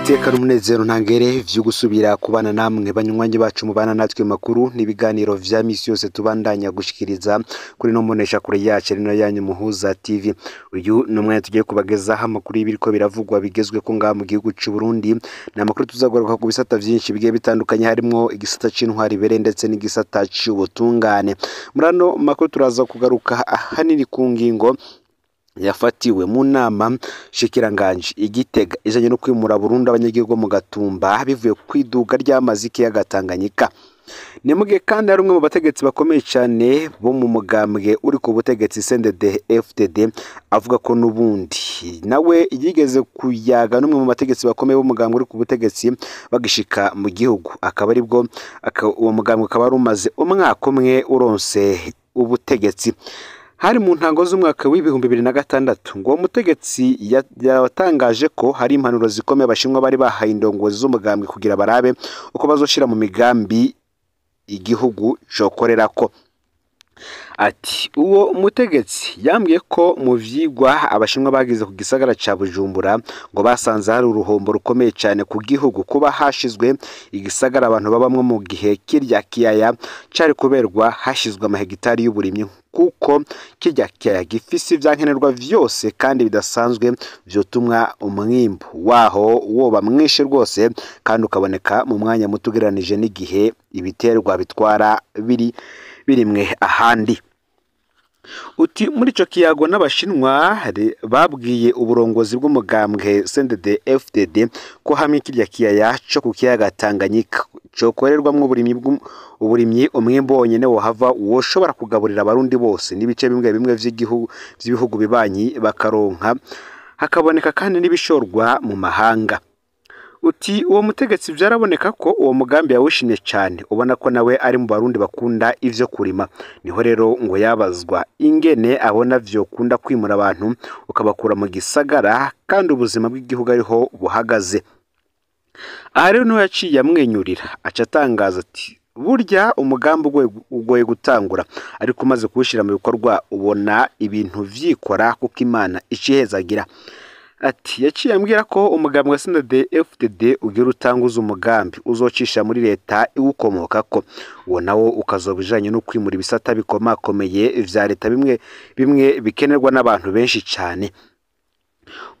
Niteka n'umunezero ntangere vyo gusubira kubana namwe banywanyi bacu mubana natwe makuru n'ibiganiro vya misi yose tubandanya gushikiriza kuri no mbonesha kure yacu rino yanyu Muhuza TV. Uyu ni umwanya tugiye kubagezaho amakuru y'ibiriko biravugwa bigezwe ko ngaha mu gihugu c'u Burundi. Ni amakuru tuzagaruka ku bisata vyinshi bigiye bitandukanye, harimwo igisata c'intwari bere ndetse n'igisata c'ubutungane. Muri ano makuru turaza kugaruka ahanini ku ngingo yafatiwe mu nama shikiranganji igitega ijanye no kwimura burundu abanyagihugu mu Gatumba bivuye kwiduga ry'amazi y'ikiyaga Tanganyika. Ni mugihe kandi hari umwe mu bategetsi bakomeye cyane bo mu mugambwe uri ku butegetsi CNDD FDD avuga ko n'ubundi nawe yigeze kuyaga n'umwe mu bategetsi bakomeye b'umugambwe uri ku butegetsi bagishika mu gihugu, akaba aribwo uwo mugambwe akaba wari umaze umwaka umwe uronse ubutegetsi. Hari mu ntango z'umwaka w'2006 ngo uwo mutegetsi yatangaje ko hari impanuro zikomeye abashinwa bari bahaye indongozi z'umugambwe kugira barabe uko bazoshira mu migambi igihugu cokorerako. Ati uwo mutegetsi yambwiye ko mu vyigwa abashinwa bagize ku gisagara ca Bujumbura ngo basanze hari uruhombo rukomeye cyane ku gihugu kuba hashizwe igisagara abantu babamwo mu gihe kirya kiyaya cari kuberwa hashizwe amahegitari y'uburimyi, kuko kirya kiyaya gifise ivyankenerwa vyose kandi bidasanzwe vyotumwa umwimbu waho woba mwinshi rwose kandi ukaboneka mu mwanya muto ugereranije n'igihe ibiterwa bitwara biri birimwe ahandi. Uti muri ico kiyago n'abashinwa babwiye uburongozi bw'umugambwe CNDD FDD ko hamwe kirya kiyaya co ku kiyaga Tanganyika cokorerwamwo uburimyi umwimbu wonyene wohava woshobora kugaburira abarundi bose n'ibice bimwe bimwe vy'igihugu vy'ibihugu bibanyi bakaronka, hakaboneka kandi n'ibishorwa mu mahanga. Uti uwo mutegetsi vyaraboneka ko uwo mugambi yawushimye cyane, ubona ko nawe ari mu barundi bakunda ivyo kurima. Niho rero ngo yabazwa ingene abona vyokunda kwimura abantu ukabakura mu gisagara kandi ubuzima bw'igihugu ariho buhagaze. Aha rero niho yaciye amwenyurira aca atangaza ati burya umugambi ugoye gutangura, ariko umaze kuwushyira mu bikorwa ubona ibintu vyikora kuko Imana icihezagira. Ati yaciye ambwira ko umugambi wa CNDD FDD ugira utanguza umugambi uzocisha muri leta iwukomokako, uwo nawo ukazoba ujanye no kwimura ibisata bikomakomeye vya leta bimwe bimwe bikenerwa n'abantu benshi cyane.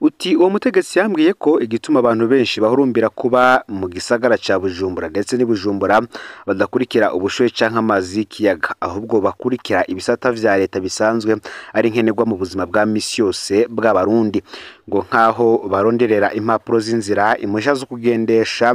Uti uwo mutegetsi yambwiye ko igituma abantu benshi bahurumbira kuba mu gisagara ca Bujumbura ndetse n'i Bujumbura badakurikira ubushuhe canke amazi y'ikiyaga, ahubwo bakurikira ibisata vya leta bisanzwe ari nkenerwa mu buzima bwa misi yose bw'abarundi, ngo nkaho baronderera impapuro z'inzira, impushya zo kugendesha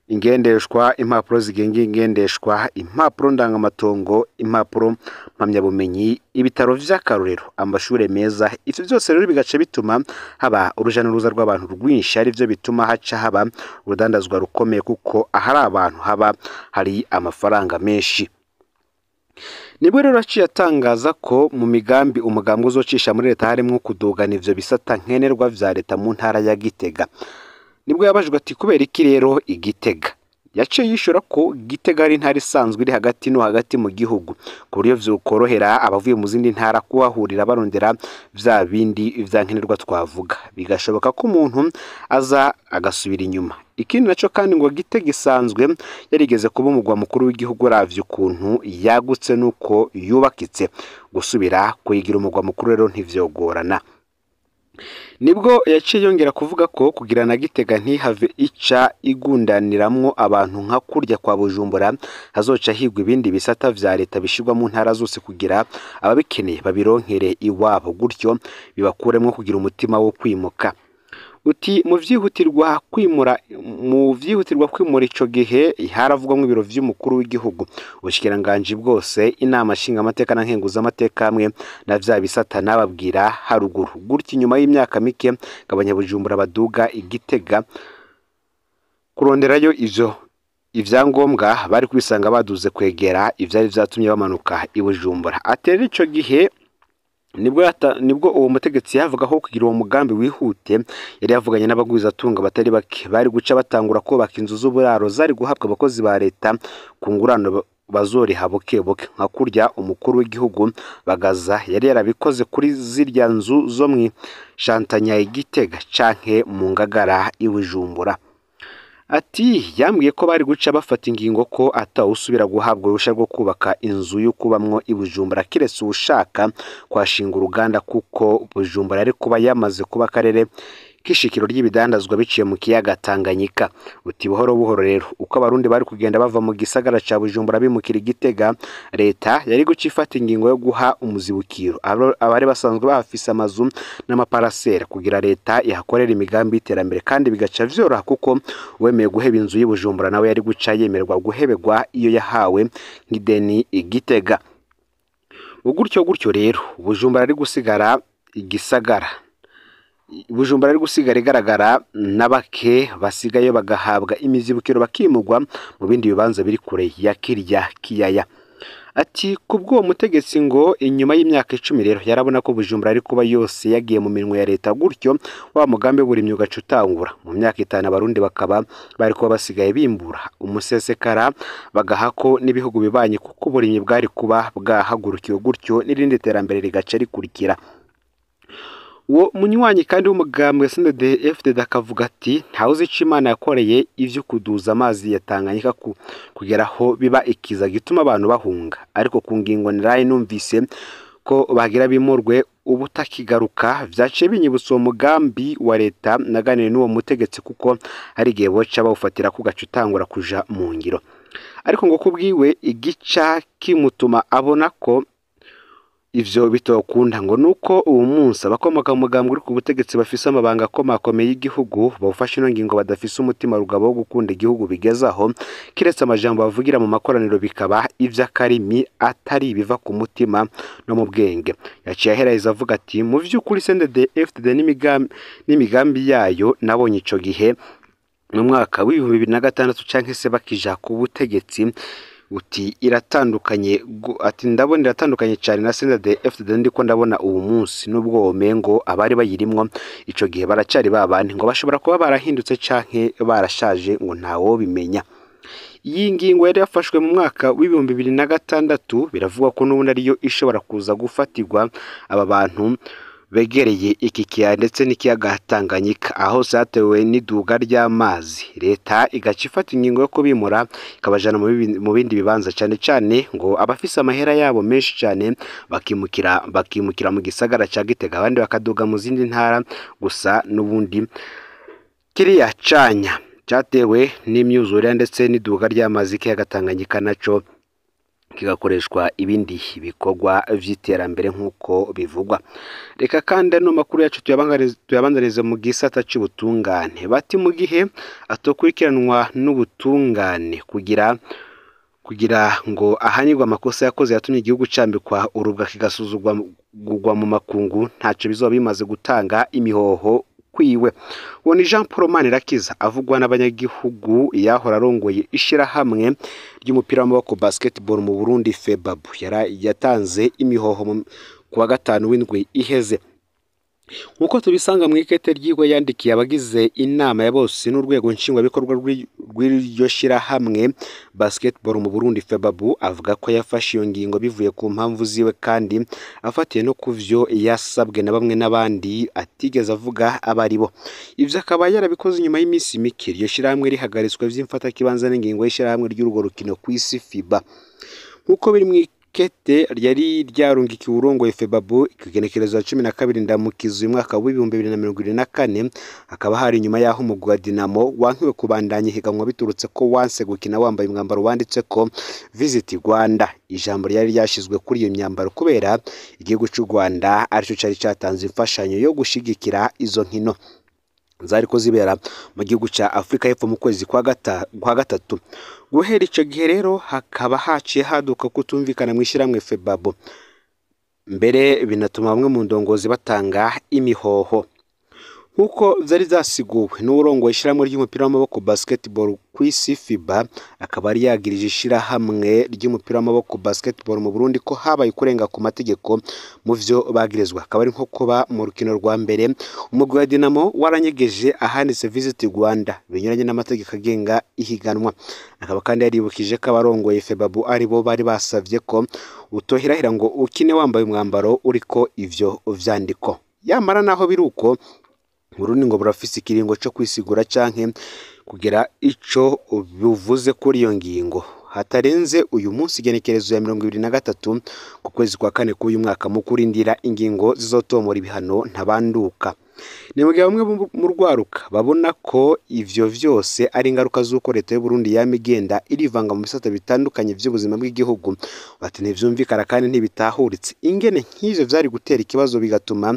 ingendeshwa, impapuro zigenga ingendeshwa, impapuro ndangamatongo, impapuro mpamyabumenyi, ibitaro vy'akarorero, amashure meza. Ivyo vyose rero bigaca bituma haba uruja n'uruza rw'abantu rwinshi, ari vyo bituma haca haba urudandazwa rukomeye kuko ahari abantu haba hari amafaranga menshi. Nibwo rero aciye atangaza ko mu migambi umugambi uzocisha muri leta harimwo kudugana ivyo bisata nkenerwa vya leta mu ntara ya Gitega. Nibwo yabajwe ati kubera iki rero igitega? Yaciye yishura ko Gitega ari intara isanzwe iri hagati no hagati mu gihugu, ku buryo vyokorohera abavuye mu zindi ntara kuhahurira barondera vya bindi vyankenerwa twavuga, bigashoboka ko umuntu aza agasubira inyuma. Ikindi naco kandi ngo Gitega isanzwe yarigeze kuba umugwa mukuru w'igihugu, uravye ukuntu yagutse nuko yubakitse, gusubira kuyigira umugwa mukuru rero ntivyogorana. Nibwo yaciye yongera kuvuga ko kugira na Gitega ntihave ica igundaniramwo abantu nka kurya kwa Bujumbura, hazoca higwa ibindi bisata vya leta bishirwa mu ntara zose kugira ababikeneye babironkere iwabo, gutyo bibakuremwo kugira umutima wo kwimuka. Uti mu vyihutirwa kwimura ico gihe haravugwamwo ibiro vy'umukuru w'igihugu, ubushikiranganji bwose, inama nshingamateka na nkenguzamateka hamwe na vya bisata nababwira haruguru. Gutyo inyuma y'imyaka mike abanyabujumbura baduga igitega kuronderayo ivyo ivyangombwa bari kubisanga baduze kwegera ivyari vyatumye bamanuka i Bujumbura. Ati rero ico gihe nibwo uwo mutegetsi yavuga ko kugira uwo mugambi wihute yari yavuganye n'abagwizatunga batari bake bari guca batangura kubaka inzu z'uburaro zari guhabwa abakozi ba leta ku ngurano bazoriha buke buke, nka kurya umukuru w'igihugu Bagaza yari yarabikoze kuri zirya nzu zo mu Shantanya i Gitega canke mu Ngagara i Bujumbura. Ati yambwiye ko bari guca bafata ingingo ko atawusubira guhabwa uruhusha rwo kubaka inzu yo kubamwo i Bujumbura kiretse uwushaka kuhashinga uruganda, kuko Bujumbura ari kuba yamaze kuba akarere k'ishikiro ry'ibidandazwa biciye mu kiyaga Tanganyika. Uti buhoro buhoro rero uko abarundi bari kugenda bava mu gisagara ca Bujumbura bimukira Igitega, leta yari guca ifata ingingo yo guha umuzibukiro abari basanzwe bahafise amazu n'amaparasera kugira leta ihakorera imigambi y'iterambere, kandi bigaca vyoroha kuko uwemeye guheba inzu y'i Bujumbura nawe yari guca yemererwa guhebegwa iyo yahawe nk'ideni Igitega. Gutyo gutyo rero Bujumbura ari gusigara igisagara, Bujumbura ari gusigara igaragara na bake basigayo bagahabwa imizibukiro bakimugwa mu bindi bibanza biri kure ya kirya kiyaya. Ati kubw'uwo mutegetsi ngo inyuma y'imyaka 10 rero yarabona ko Bujumbura ari kuba yose yagiye mu minwe ya leta, gutyo wa mugambi w'uburimyi ugaca utangura. Mu myaka 5 abarundi bakaba bari kuba basigaye bimbura umusesekara bagahako n'ibihugu bibanye, kuko uburimyi bwari kuba bwahagurukiwe, gutyo n'irindi terambere rigaca rikurikira. Uwo munywanyi kandi w'umugambwe CNDD-FDD akavuga ati ntawuzi ico Imana yakoreye ivyo kuduza amazi ya Tanganyika kugera aho biba ikiza gituma abantu bahunga, ariko ku ngingo naraye numvise ko bagira bimurwe ubutakigaruka vyaciye binyibutsa uwo mugambi wa leta. Naganiriye n'uwo mutegetsi kuko hari igihe boca bawufatira ku gaca utangura kuja mu ngiro, ariko ngo kubwiwe igica kimutuma abona ko ivyo bitokunda ngo nuko uwo munsi abakomoka mu mugambwe uri ku butegetsi bafise amabanga akomakomeye y'igihugu bawufashe ino ngingo badafise umutima rugabo wo gukunda igihugu bigezaho, kiretse amajambo bavugira mu makoraniro bikaba ivy'akarimi atari ibiva ku mutima no mu bwenge. Yaciye aheraheza avuga ati mu vy'ukuri CNDD-FDD n'imigambi yayo nabonye ico gihe mu mwaka w'2006 canke se bakija ku butegetsi, uti iratandukanye, ati ndabona iratandukanye cyane na CNDD-FDD ndiko ndabona ubu munsi, nubwo womengo abari bayirimwo ico gihe baracari babandi ngo bashobora kuba barahindutse canke barashaje ngo ntawo bimenya. Iyi ngingo yari yafashwe mu mwaka w'2006, biravugwa ko n'ubundi ariyo ishobora kuza gufatirwa aba bantu begereye iki kiyaya ndetse n'ikiyaga Tanganyika, aho zatewe n'iduga ry'amazi, leta igaca ifata ingingo yo kubimura ikabajana mu bindi bibanza, cyane cyane ngo abafise amahera yabo menshi cyane bakimukira mu gisagara ca Gitega, abandi bakaduga mu zindi ntara. Gusa n'ubundi kiriya canya cyatewe n'imyuzure ndetse n'iduga ry'amazi ikiyaga Tanganyika naco kigakoreshwa ibindi bikorwa vy'iterambere nk'uko bivugwa. Reka kandi ano makuru yacu tuyabanzanize mu gisata c'ubutungane. Bati mu gihe atokurikiranwa n'ubutungane kugira ngo ahanirwe amakosa yakoze yatumye igihugu cambikwa urubwa kigasuzugurwa mu makungu, ntaco bizoba bimaze gutanga imihoho kwiwe. Uwo ni Jean Paul Manirakiza avugwa n'abanyagihugu yahora arongoye ishirahamwe ry'umupira w'amaboko basketball mu Burundi FEBABU, yatanze imihoho kuwa gatanu w'indwi iheze. Nkuko tubisanga mu ikete ryigwa yandikiye abagize inama ya bose n'urwego nshingwabikorwa rw'iryo shirahamwe basketball mu Burundi FEBABU, avuga ko yafashe iyo ngingo bivuye ku mpamvu ziwe kandi afatiye no kuvyo yasabwe na bamwe n'abandi atigeze avuga abaribo. Ivyo akaba yarabikoze nyuma y'iminsi mike iryo shirahamwe rihagaritswe vy'imfatakibanza n'ingingo y'ishirahamwe ry'urwo rukino kw'isi FIBA. Nkuko biri mu kete ryari ryarungikiwe urongoye FEBABU ikigenekerezo ya 12 ndamukiza uyu mwaka w'2024, hakaba hari nyuma y'aho umugwi wa Dinamo wankiwe kubandanya ihiganwa biturutse ko wanse gukina wambaye umwambaro wanditse ko Visit Rwanda. Ijambo ryari ryashizwe kuri iyo myambaro kubera igihugu c'u Rwanda arico cari catanze imfashanyo yo gushigikira izo nkino zariko zibera mu gihugu ca Afrika y'Epfo mu kwezi kwa gatatu. Guhera ico gihe rero hakaba haciye haduka kutumvikana mw'ishiramwe FEBABU, mbere binatuma bamwe mu ndongozi batanga imihoho. Nkuko vyari vyasiguwe n'uwurongoye ishirahamwe ry'umupira w'amaboko basketball kw'isi FIBA, akaba yari yagirije ishirahamwe ry'umupira w'amaboko basketball mu Burundi ko habaye kurenga ku mategeko mu vyo bagirizwa, akaba ari nko kuba mu rukino rwa mbere umugwi wa Dinamo waranyegeje ahanditse Visit Rwanda binyuranye n'amategeko agenga ihiganwa. Akaba kandi yaribukije ko abarongoye FEBABU aribo bari basavye ko utohirahira ngo ukine wambaye umwambaro uriko ivyo vyandiko. Yamara naho biruko Burundi ngo burafise ikiringo co kwisigura canke kugira ico buvuze kuri iyo ngingo hatarenze uyu munsi igenekerezo ya 23 ku kwezi kwa kane k'uyu mwaka, mu kurindira ingingo zizotomora ibihano ntabanduka. Ni mu gihe bamwe mu rwaruka babona ko ivyo vyose ari ingaruka z'uko leta y'u Burundi yama igenda irivanga mu bisata bitandukanye vy'ubuzima bw'igihugu. Bati ntivyumvikana kandi ntibitahuritse ingene nk'ivyo vyari gutera ikibazo, bigatuma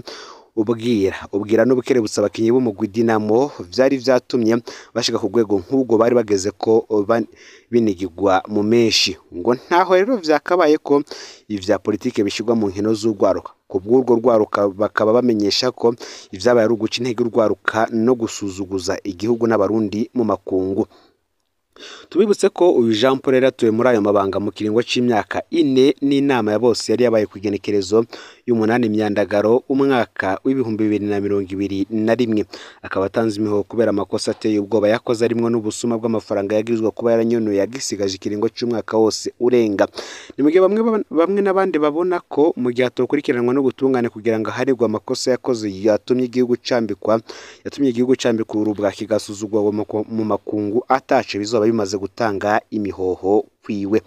ubwira n'ubukerebutsi abakinyi b'umugwi Dinamo vyari vyatumye bashika ku rwego nk'ubwo bari bageze ko binigirwa mu menshi. Ngo ntaho rero vyakabaye ko ivya politike bishirwa mu nkino z'urwaruka. Ku bw'urwo rwaruka bakaba bamenyesha ko ivyabaye ari uguca intege urwaruka no gusuzuguza igihugu n'abarundi mu makungu. Tubibutse ko uyu Jean Paul yari atuye muri ayo mabanga mu kiringo c'imyaka 4 n'inama ya bose yari yabaye ku igenekerezo y'umunani Myandagaro umwaka w'2021, akaba atanze imihoho kubera amakosa ateye ubwoba yakoze arimwo n'ubusuma bw'amafaranga yagirizwa kuba yaranyonoye agisigaje ikiringo c'umwaka wose urenga. Ni mu gihe bamwe n'abandi babona ko mu gihe atokurikiranwa n'ubutungane kugira ngo aharirwe amakosa yakoze yatumye igihugu cambikwa urubwa kigasuzugurwa mu makungu, atace bizoba bimaze gutanga imihoho kwiwe.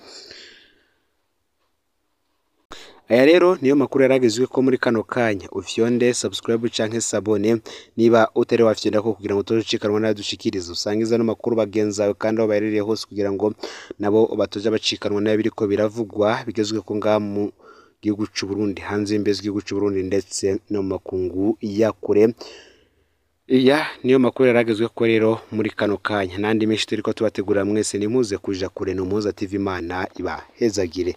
Aya rero niyo makuru yaragezwe ko muri kano kanya. Ufyonde subscribe canke sabone niba utari wafyonda ko kugira ngo utoje nayo dushikiriza, usangiza no makuru bagenzawe kandi aho baherereye hose kugira ngo nabo batoje bacikanwa nayo biriko biravugwa bigezwe ko ngaha mu gihugu c'u Burundi, hanze y'imbibe z'igihugu c'u Burundi ndetse no mu makungu ya kure. Iya niyo makuru yaragezwe ko rero muri kano kanya, nandi menshi turiko tubategurira mwese nimuze kuja kure. N'Umuhuza TV, Imana ibahezagire.